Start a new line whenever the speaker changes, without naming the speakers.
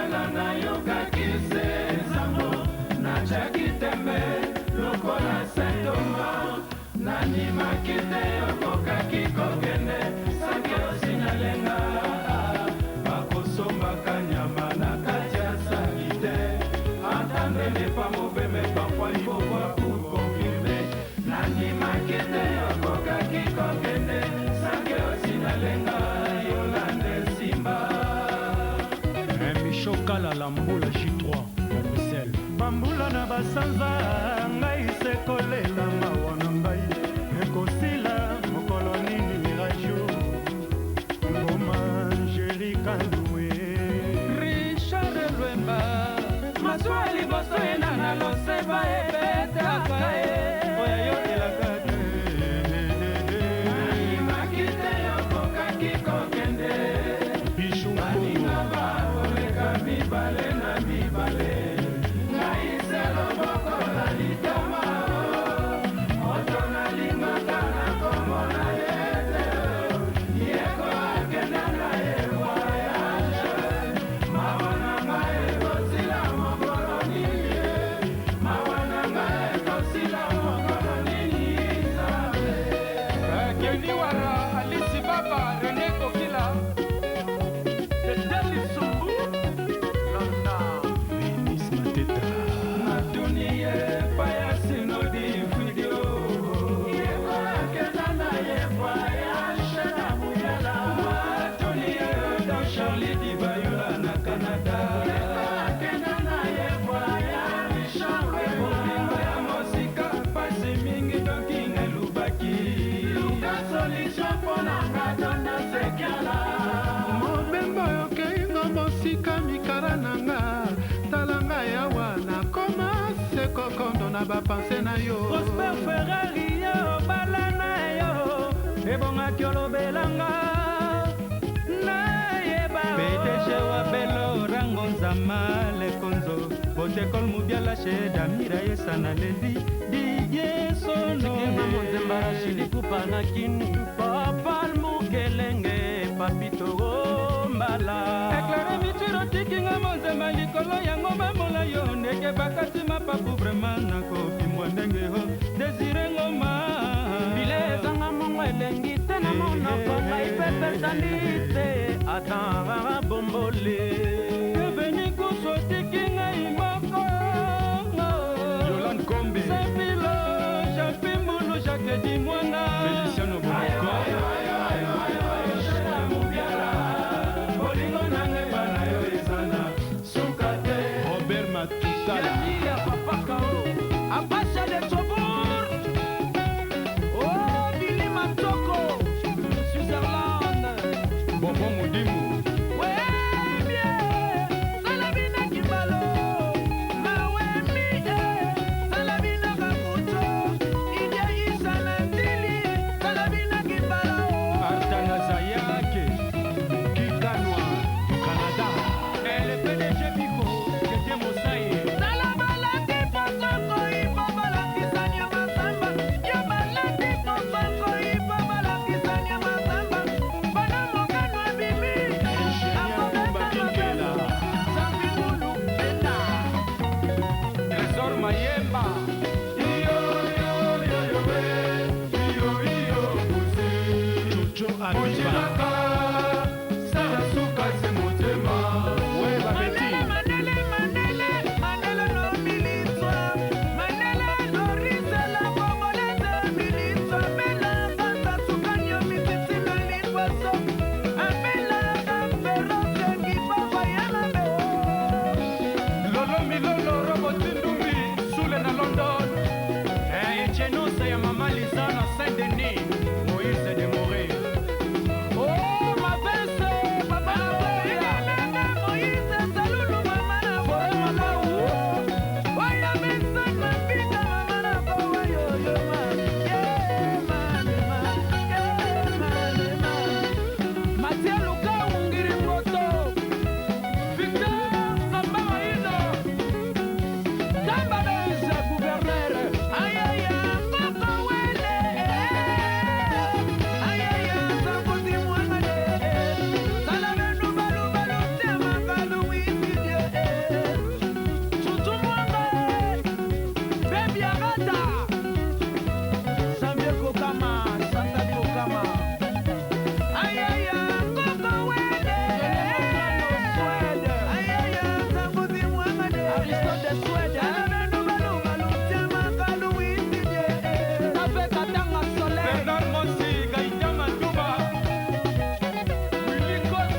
Lokola nayokaki se sango, natiaki tembe lokola Saint Thomas. Nandimaki te okokaki kokende sanke osignale nga. Bakosombaka nyama na kati ya sani te. Entendre n'est pas mauvais, mais parfois il faut voir pour confirmer. Nandimaki te okokaki kokende sanke osignale nga. Yolande Simba.
Micho Kalala Mbula J3 ya Bruxelles.
Bambula na basanza ngai se kolela mawa na ngai ekosila mokolo nini rajo ngoma Jerry Kandue.
Richard Lwemba masuwa liboso ena na loseba ebetaka ye
oyo yokelaka te.
Nandimaki te okokaki kokende.
Bijou
Baninga
Mbongo.
bakoleka mibale na mibale, ngai se loboko na litama. Moto nalingaka nakomona ye te, yeko akende na ye voyage. Mawa na ngai ekosila mokolo nini? Mawa na ngai ekosila mokolo nini? Nzambe.
Kenny Wara, Alice Baba, René Kokila, Dedeli Sumbu, Landa.
Vénis Mateta.
Natuni ye epai ya sinodi video, yeko akenda na ye voyage na Muyala. Natuni ye don Charlie Dibayola na Canada, yeko akenda na ye voyage. Bolingo ya mosika pasi mingi, donking elubaki luka solution mpo na nga tonda sekiala.
Mobembo okeingo mosika mikala na nga, tala ngai awa nakoma se kokondo na bapense na yo.
Prosper Ferrari, yo bala na yo ebongaki olobelanga nayeba. PDG wa Belo Rango Nzama Lekonzo Botekol Mubiala Sheda Mira Yesana Ledi Didier Sono.
Sikema Monzemba Rashidi Kupa na Kini Papa Mukelenge Papito Mbala.
Eklare mitiro tikinga monzemba likolo yango bamola yo ndeke bakati mapapu vraiment nakopimbwa ndenge ho Désiré Ngoma.
Bile ezanga mongo elengi te na monoko ngai pepesani te atan bombole.
Ebeni kusu otiki ngai moko.
Yolande Kombe.
Sempilo Jampi Mbulu Jacques Dimwana.
Feliciano Bomoko.
Bolingo nanga epa na yo eza na suka te.
Robert Matutala.
Ya Papa Kao Abacha de Chobour. Oh Billy Matoko Switzerland.
Bonbon Mudimu.
Ouais bien. Aristo de Suède. Avec Katanga Soleil.
Bernard Mossi, Gaïta Manduba, Willy Kossi.